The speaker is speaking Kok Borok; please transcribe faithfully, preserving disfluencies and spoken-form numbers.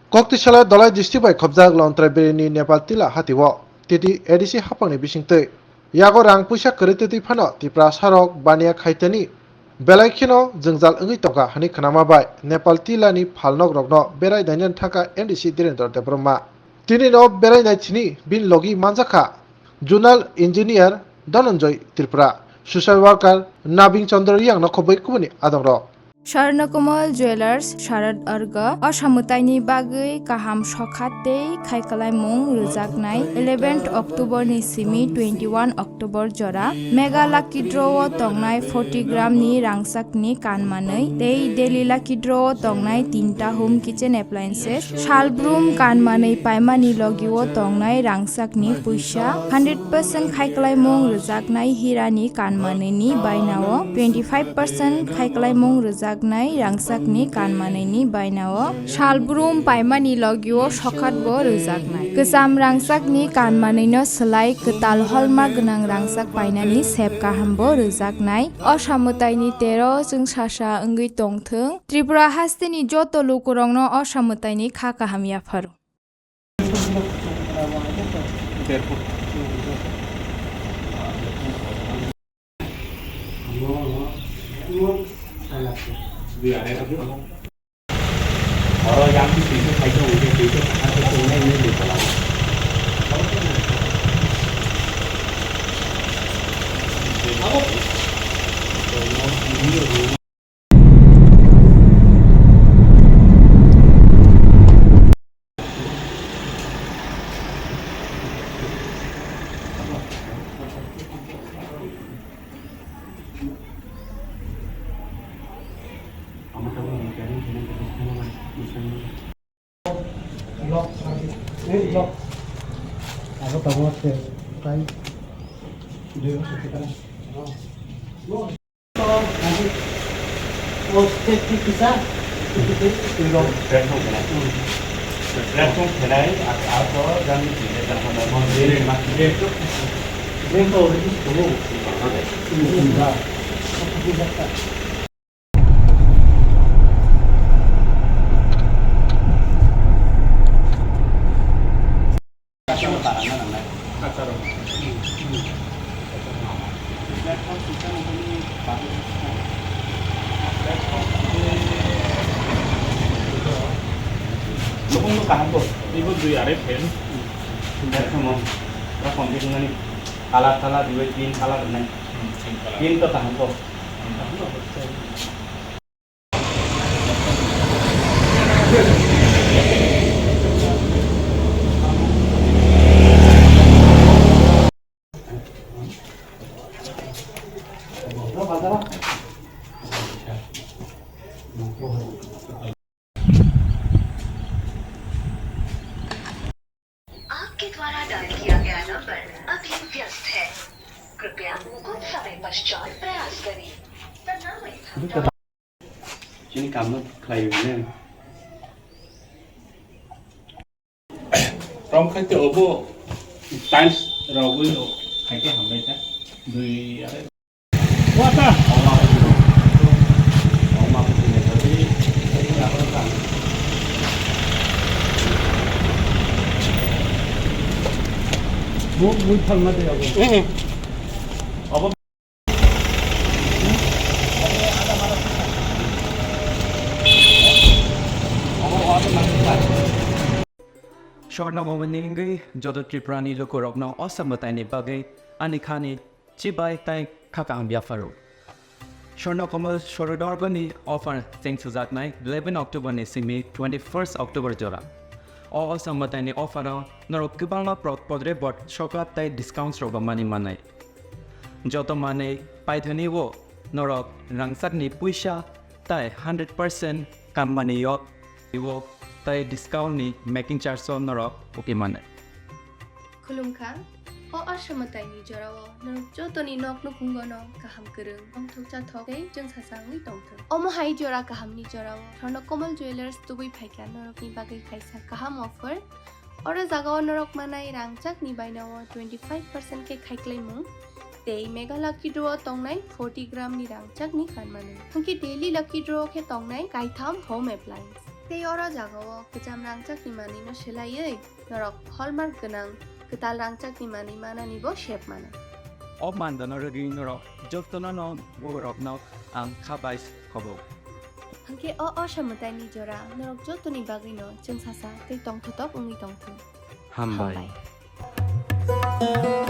Koktisala Dhalai district bai khobjak Lontrai Birini Nepal Tila hatio titi A D C haphangni bisingtwi. Yago rang puisa kwrwi twi phano Tiprasarok baniya khaitani belai kheno jwngjal wngwi tongkha hwnwi khnama bai Nepal Tilani phalnokrokno berai nainani thangkha M D C Dhirendra Debbarma. Tinino berai nai thini bini logi manjakha Zonal Engineer Dhananjoy Tripura, Social Worker Nabin Chandra Riyangno khobwi kubuni adongrok. Swarnakomal Jewellers, Sharad Arga, o samwtaini bagwi kaham sokha tei khaikhlaimung rwjaknai eleventh October ni simi twenty-one October jora Mega Lucky Draw o tongnai forty gram ni rangchak ni kanmanwi tei Daily Lucky Draw o tongnai tinta home kitchen appliances, salbrum kanmanwi paimani logio tongnai rangchak ni puisa hundred percent khaikhlaimung rwjaknai hira ni kanmanwi ni bainao twenty five percent khaikhlaimung rwjaknai rangchak ni kanmanwi ni bainao salbrum paimani logio sokhat bo rwjaknai. Kwcham rangchak ni kanmanwi no swlai kwtal holma gwnang rangchak painani sep kaham bo rwjaknai. O samwtai ni tero chwng sasa wngwi tongthwng. Tripura haste ni joto lukurok no o samwtai ni kha kaham yapharo. Nokong no kaham bo. Ibo dui arai fan. Fan tamo. Ra complete nani. Color color dui tin color nai. Hmm, tin color. Tin to kaham bo. Hmm. आपके द्वारा डायल किया गया नंबर अभी व्यस्त है। कृपया कुछ समय पश्चात प्रयास करें। The number you have dialed Chini kamno khlai rwgwino. Tong khai te obo tiles rogwi rok khai khe hambai kha. Dui are. Wata. Bo mui phalma de obo. Eh, eh. Obo Swarna Momoni wngwi joto Tripurani lukurokno o samwtaini bagwi ani khani chibai tai kha kaham yapharo. Swarna Komal Sorodargoni offer cheng sujaknai eleven October ni simi twenty-first October jora. O, o samwtaini offer o norok kwbangma pro-, podre bot sokha tai discounts rok bo mani manai. Joto manwi paithani o norok rangchakni puisa tai hundred percent kammani o, o tai discount ni making charge o norok uki mano. Khulumkha, o aswmwtaini jorao norok jotoni nok nukhungono kaham kwrwng, tongthok chathok tei chwngsacha wngwi tongthok. Omo hai jora kahamni jorao Swarna Komal Jewellers tubui phaikha norokni bagwi kaisa kaham offer. Oro jagao norok manai rangchakni bainao twenty five percent khe khaiklaimung tei Mega Lucky Draw o tongnai forty gram ni rangchakni kanmani. Hwnkhe Daily Lucky Draw o khe tongnai kaitham home appliance. Tei oro jagao kwcham rangchakni manwino swlaiwi norok hallmark gwnang kwtal rangchakni manwi mananibo sep mano. O mandano rwgwi norok jotono no borokno ang kha bai khobo. Hwnkhe o osamwtaini jora norok jotoni bagwino chwngsasa tei tongthotok wngwi tongthung. Hambai. Hambai.